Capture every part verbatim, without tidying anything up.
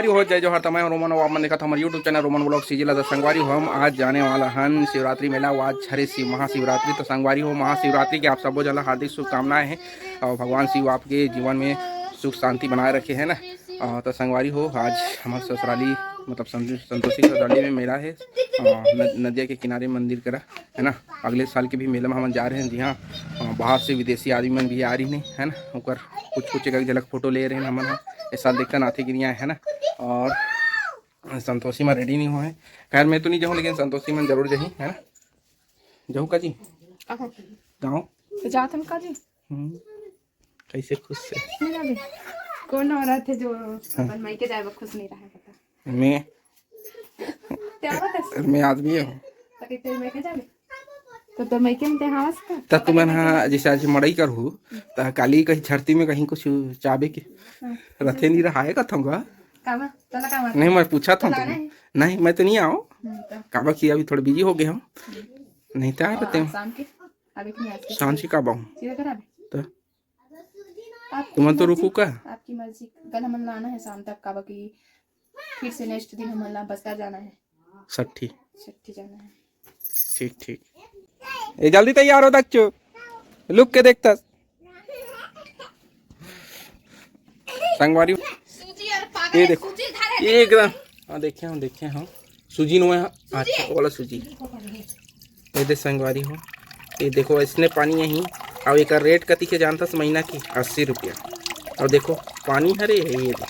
तो जय जोहार, त मैं हूं रोमन, अउ आप मन देखत हो हमर YouTube channel Roman vlog CG ला। त संगवारी हो, हम आज जाने वाला हन शिवरात्रि मेला। वो आज हरे शिव महाशिवरात्रि। तो संगवारी हो, महाशिवरात्रि के आप सबो जन ला हार्दिक शुभकामनाएं हे, अउ भगवान शिव आपके जीवन में सुख शांति बनाए रखे, है ना। अ, तो संगवारी हो, आज हमर ससुराली, मतलब संतु-, संतोषी ससुराली में मेला हे, अ, न-, नदिया के किनारे मंदिर करा, है ना। अगले साल के भी मेला में हमन जा रहे हैं, जी हाँ। अ, बाहर से विदेशी आदमी मन भी आ रही हैं, है ना। ओकर कुछ कुछ एक एक झलक फोटो ले रहे हैं हमन ह। इस साल देखथन आथे कि नहीं आए, है ना। और संतोषी मन रेडी नहीं होए। खैर, मैं तो नहीं जाऊँ, लेकिन संतोषी मन जरूर जाही, है ना। जाऊँ का जी? कहाँ? गाँव। तो जात हम का जी? हम्म। कैसे खुश से? नहीं जाबे। कौन औरत है जो हाँ। अपन मायके जाए बर खुश नहीं रहे, बता? मैं। क्या बात है? मैं आदमी हूँ। तो कितने मायके जाबे? तो तोर मायके में ते हवस का? त तुमन ह जैसे आज मड़ई करहू, त काली कहीं छरती में कहीं कुछ चाबे के हाँ। रथे नहीं रहाए का थंगा? काबर? तोला का बात? नहीं, मैं पूछा था तोला तुमने। नहीं? नहीं, मैं तो नहीं आओ। हम्म, तो? काबर कि अभी थोड़ा बिजी हो गए हम। नहीं तो आए और रहते हम। शाम के? अभी कि नहीं आज के? शाम से का बाहूँ? सीधा करा दे। तो? आपकी तुमन तो मर्जी, रुकू का? आपकी मर्जी। कल हमन ला आना है शाम तक, काबर कि फिर से नेक्स्ट दिन हमन ला बस्तर जाना है। सट्ठी। सट्ठी जाना है। ठीक, ठीक। ए, जल्दी तैयार हो दच्चू, लुक के देखता। संगवारी, सूजी और पागल ये है, देखो। सूजी धरे ये एकदम, हाँ, देखे हम, देखे हम। सूजी नो है, सूजी अच्छा, है। वाला सूजी। ये दे संगवारी हो, ये देखो, इसने पानी यहीं। अब एक रेट कति के जानता महीना की? अस्सी रुपया। और देखो, पानी हरे है, ये दे,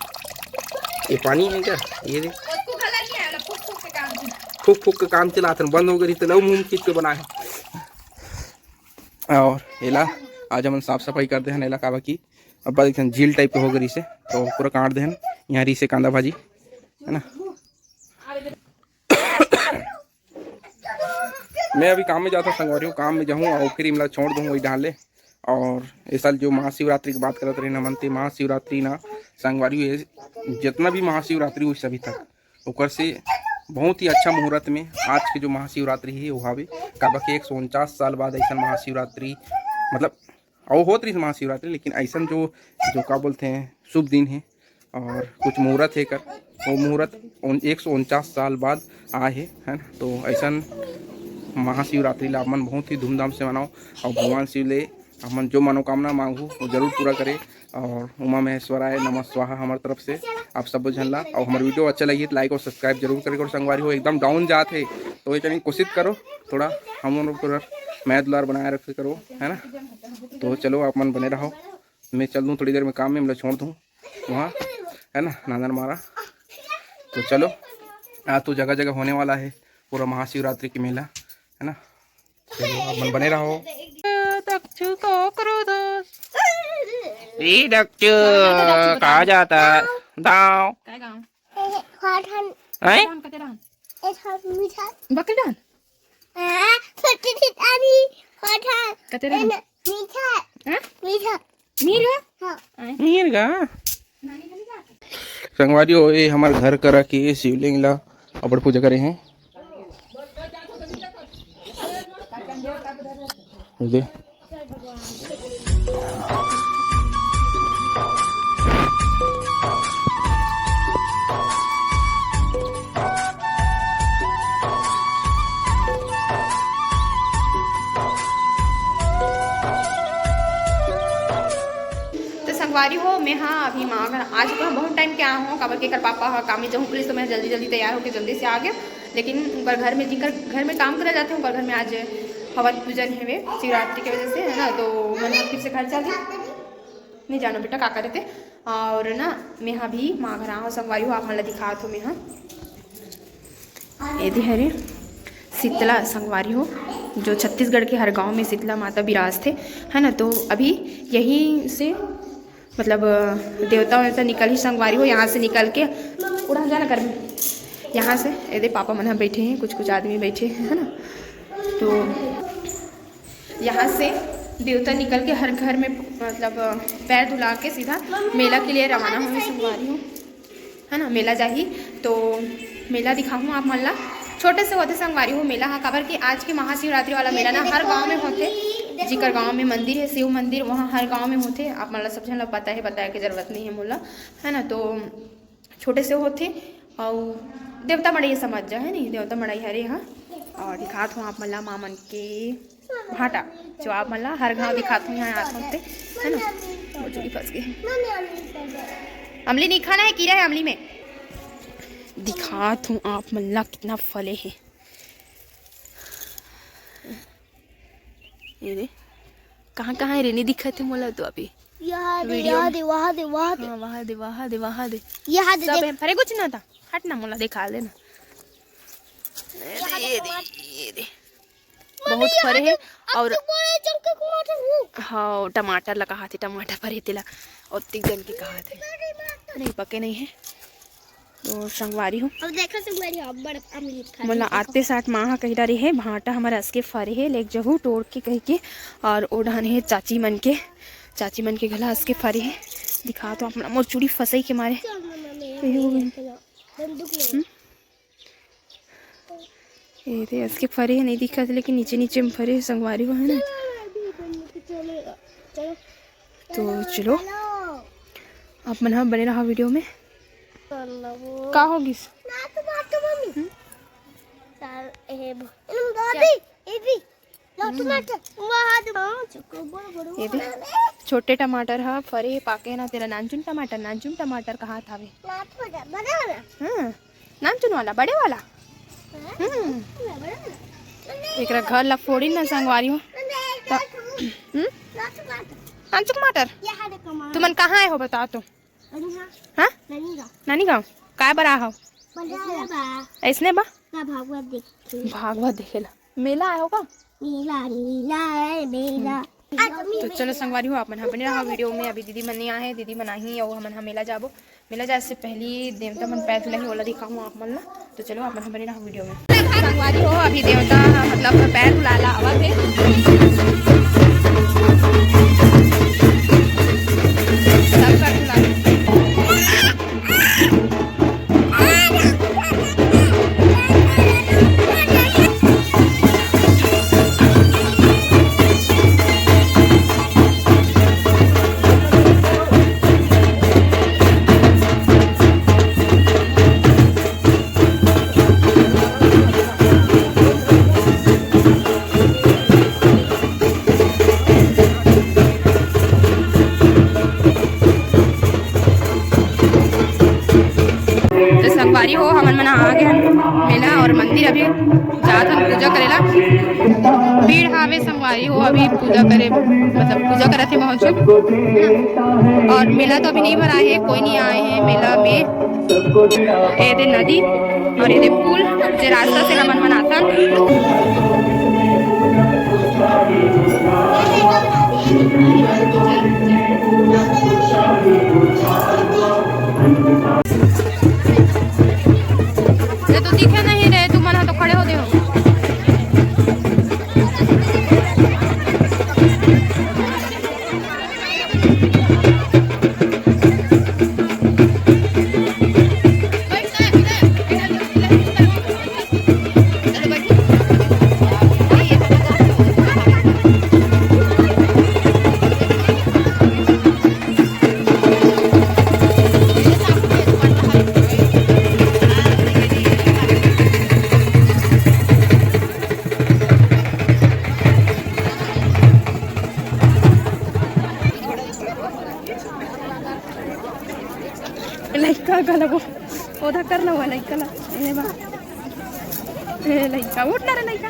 ये पानी है क्या? ये दे, उसको कलर नहीं आया, फूक फूक के काम की। फूक फूक के काम चलात हन, बंद हो गई तो लऊ मुंह खींच के बनाए। और एला आज हमन साफ सफाई कर दे हन, एला काबर की अब एक झील टाइप के हो गई से, तो पूरा काट दे हन। यहाँ रही से कांदा भाजी, है ना। मैं अभी काम में जाता संगवारी हो, काम में जाहूँ और फिर इमला छोड़ दूँ वही डाले। और ये साल जो महाशिवरात्रि की बात करत रहे ना, मनते महाशिवरात्रि ना संगवारी हो, जितना भी महाशिवरात्रि हुई सभी तक, ओकर से बहुत ही अच्छा मुहूर्त में आज के जो महाशिवरात्रि है वो हवे। काबर के एक सौ उनचास साल बाद ऐसा महाशिवरात्रि, मतलब, और होत रही महाशिवरात्रि, लेकिन ऐसा जो, जो का बोलते हैं, शुभ दिन है और कुछ मुहूर्त है कर, वो मुहूर्त उन-, एक सौ उनचास साल बाद आए है, है ना। तो ऐसा महाशिवरात्रि ला अपन बहुत ही धूमधाम से मनाओ और भगवान शिव ले अपन जो मनोकामना मांगू वो जरूर पूरा करे। और उमा महेश्वराय नमः स्वाहा हमारे तरफ से आप सब झन ला। और हमारे वीडियो अच्छा लगी तो लाइक और सब्सक्राइब जरूर करेगा। और संगवारी हो एकदम डाउन जात है तो ये कोशिश करो थोड़ा हम लोग पूरा मया दुलार बनाए रखे करो, है ना। तो चलो आप मन बने रहो, मैं चल दूँ थोड़ी देर में काम में, मतलब छोड़ दूँ वहाँ, है ना, नांदर मारा। तो चलो, आज तो जगह जगह होने वाला है पूरा महाशिवरात्रि की मेला, है ना। चलो आप मन बने रहो। दक्षु को क्रोधस। ए दक्षु, कहाँ जाता? दाव। काय गाँव? हैं? कते रहन? बकरी रहन? छोटी सी तारी। कते रहन? मीठा। हैं? मीठा। मीर गा? हाँ। आय। मीर गा? संगवारी हो, ये हमार घर करा के शिवलिंग ला अबड़ पूजा करे हैं। दे। तो संगवारी हो, मैं हाँ अभी माँ घर आ चुका हूँ। बहुत टाइम के आया हूँ, काबर के एकर पापा हा काम में जाऊँ पुलिस, तो मैं जल्दी जल्दी तैयार होकर जल्दी से आ गया। लेकिन उनकर घर में, जिनकर घर में काम करे जाते हैं, उनकर घर में आज हवन पूजन है वे शिवरात्रि की वजह से, है ना, तो मन फिर से घर चल दी। नहीं जानो बेटा, का करे थे। और ना, मैं हाँ भी माँ घर आ हूँ संगवारी हो, आप मन ला दिखात हो मैं हाँ। एदे हरे शीतला संगवारी हो, जो छत्तीसगढ़ के हर गांव में शीतला माता विराजथे, है ना। तो अभी यहीं से मतलब देवता वेवता निकल ही संगवारी हो, यहाँ से निकल के उड़ा जाना कर, यहाँ से एदे पापा मन बैठे हैं, कुछ कुछ आदमी बैठे हैं, है ना। तो यहाँ से देवता निकल के हर घर में मतलब पैर धुला के सीधा मेला के लिए रवाना होंगे संगवारी हो, है ना। मेला जाही तो मेला दिखाहूँ आप मन ला। छोटे से होते संगवारी हो मेला हा, काबर कि आज के महाशिवरात्रि वाला मेला ना हर गांव में होते। जिकर गांव में मंदिर है शिव मंदिर, वहाँ हर गांव में होते। आप मन ला सब झन ला पता है, बताए के जरूरत नहीं है मोला, है ना। तो छोटे से होथे। अउ देवता मड़ई समझ जा, है नहीं, देवता मड़ई हरे हा। अउ दिखात हूँ आप मन ला माँ मन के भांटा, जो आप मन ला हर घाव दिखात हूँ, यहाँ आत हूँ ते, है ना। वो चूड़ी फंस गई। अमली नहीं खाना है, कीरा है अमली में। दिखात हूँ आप मन ला कितना फले है। ये दे, कहाँ कहाँ है रे, नहीं दिखत है मोला तो अभी। यहाँ दे, video यहाँ में। दे, वहाँ दे, वहाँ दे। हाँ, वहाँ दे, वहाँ दे, वहाँ दे। यहाँ दे, सब देख। है, फरे कुछ ना था, हट ना, मोला दिखा देना। ये दे, ये दे, ये दे। मम्मी, बहुत यहाँ फरे दे, है। अब और तो बड़े जम के टमाटर हूँ। हाँ, टमाटर ला कहा थे, टमाटर फरे तेला, और तीन जन के कहा थे। नहीं, पके नहीं है। तो संगवारी हो, अब देखो संगवारी हो, बड़ अमली फल मोला देखो। आते साथ माँ हा कही डारे हे, भांटा हमारा असके फरे हे, लेक जहू तोड़ के कह के। और ओ डहन हे चाची मन के, चाची मन के घला असके फरे हे। दिखा तो आप मन ला, मोर चूड़ी फंसई के मारे। चल मम्मा, मैं कहियो ये बंदूक ले। हम्म? ये दे, असके फरे हे, नहीं दिखत, लेकिन नीचे नीचे में फरे हे, संगवारी हो, है ना। चलो, अभी बंदूक चलेगा। चलो। तो चलो, आप मन ह बने रहा video में। का होगिस? ना तो बात तो मम्मी। हम्म? चल, ए, ब-, ए, भी, ए, भी। लो, हम्म। टमाटर। वाह, दे, हाँ, चुको, बड़, बड़, ये दे, बड़। छोटे टमाटर ह, फरे हे, पाके ना, तेरा नानचुन टमाटर, नानचुन टमाटर कहा था वे? ना, थोड़ा बड़ा वाला। हाँ। नानचुन वाला, बड़े वाला। हम्म। एकरा घर ला फोड़ी ना संगवारी हो। त, हम्म? नानचुन टमाटर। तुमन कहाँ आए हो बताओ तो? हाँ? नानी गाँव। काय बर आए हो? ऐसने बा? ऐसने बा? भागवत देखे। भागवत देखेला। मेला आए हो का? मेला, मेला है, मेला। तो चलो संगवारी हो, आप मन ह बने रहा video में। अभी दीदी मन नहीं आए हैं, दीदी मन आही अउ हमन ह मेला जाबो। मेला जाए से पहली देवता मन पैर धुलाही, ओला दिखाहूँ आप मन ला। तो चलो, आप मन ह बने रहा video में। संगवारी हो, अभी देवता ह, मतलब, पैर धुलाला आवत हे। सब पैर धुला तो संगवारी हो, हमन मन आ गए हन मेला और मंदिर अभी जात हन पूजा करेला। भीड़ हावे संगवारी हो, अभी पूजा करे, मतलब पूजा करत हे महोत्सव। और मेला तो अभी नहीं भरा है, कोई नहीं आए हैं मेला में। ये दे नदी और ये दे पुल, जे रास्ता से हमन मन आथन। ये तो दिखे नहीं रहे, तुमन ह तो खड़े होते हो। लइका घलो वो, ओदा करना हुआ लइका ला। ए बा। ए लइका, उठ ना रे लइका।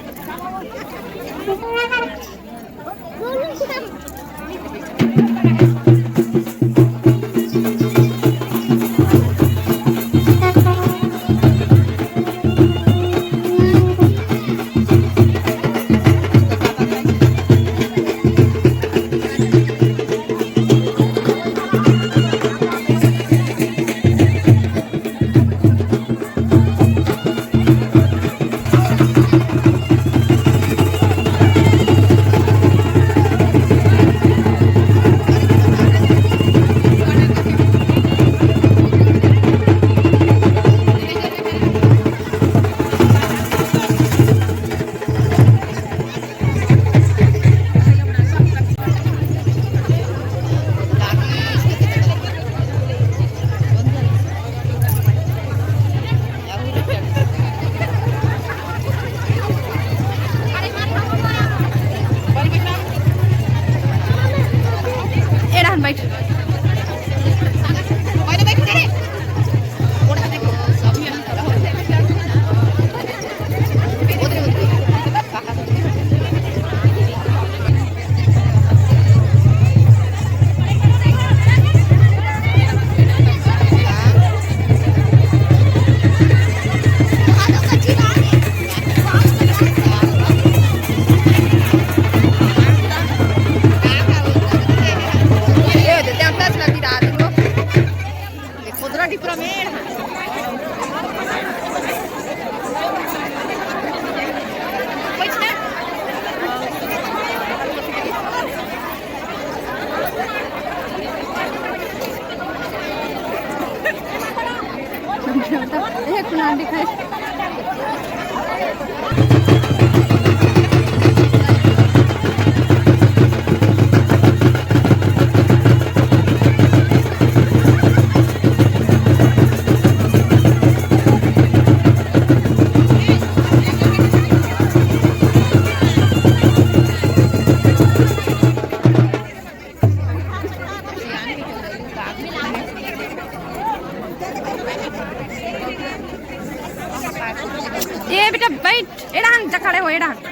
ए बेटा, बैठ, एड़ा हन, जा खड़े हो, एड़ा हन।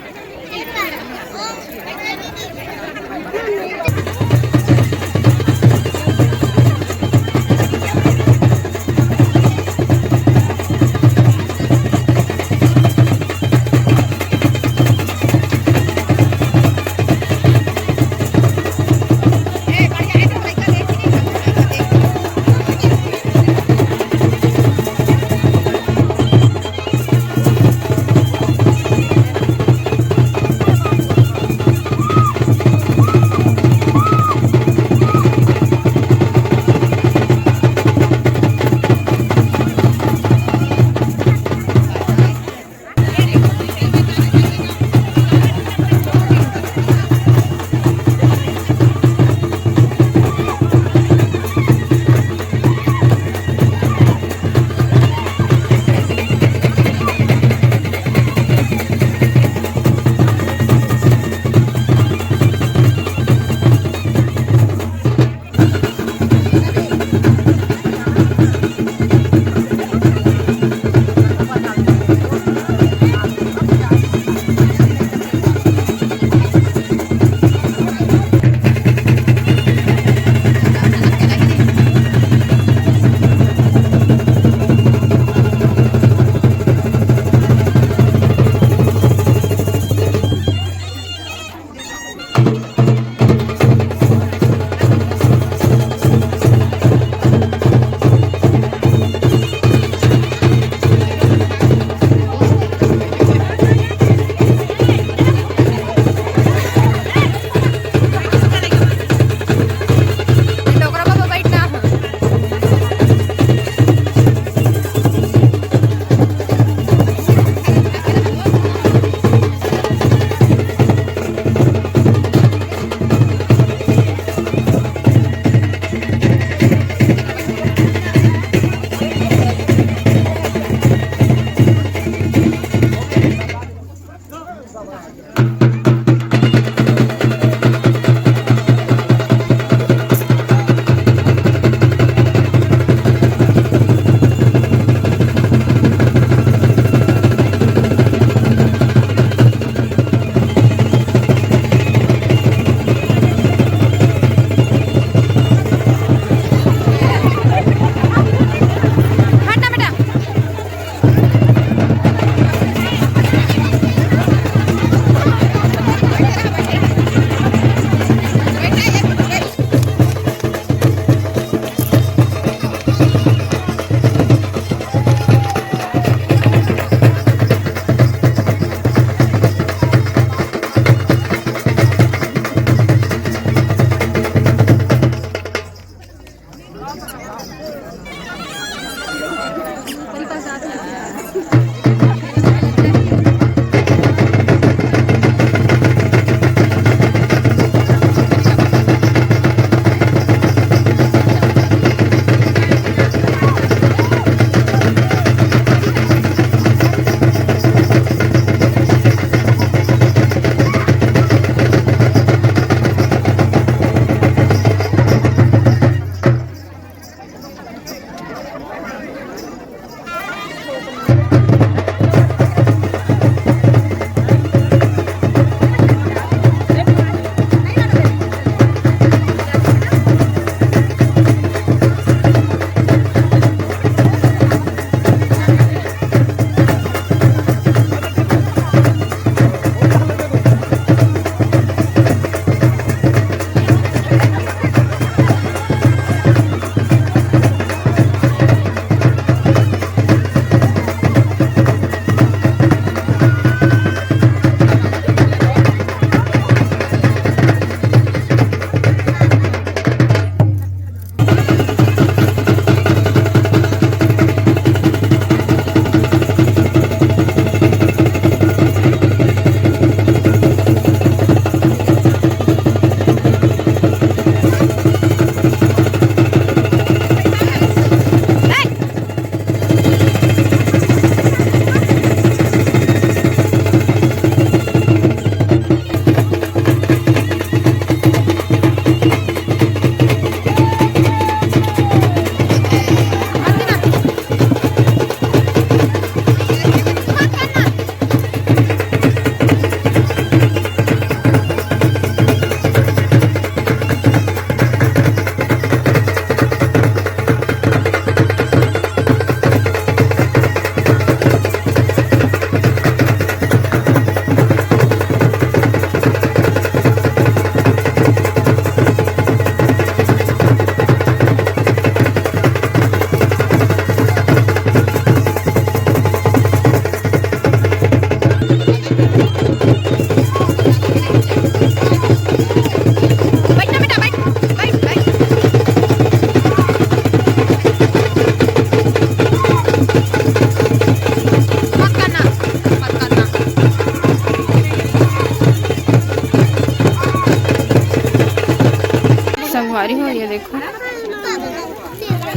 हो, ये देखो,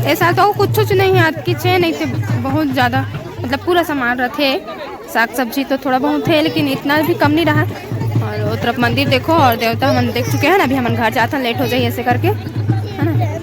ऐसा तो कुछ कुछ नहीं है, अतकी चे नहीं थे, बहुत ज्यादा, मतलब पूरा सामान रथे। साग सब्जी तो थोड़ा बहुत है, लेकिन इतना भी कम नहीं रहा। और वो तरफ मंदिर देखो, और देवता मन देख चुके हैं ना, अभी हमन घर जाथन, लेट हो जाही ऐसे करके, है ना।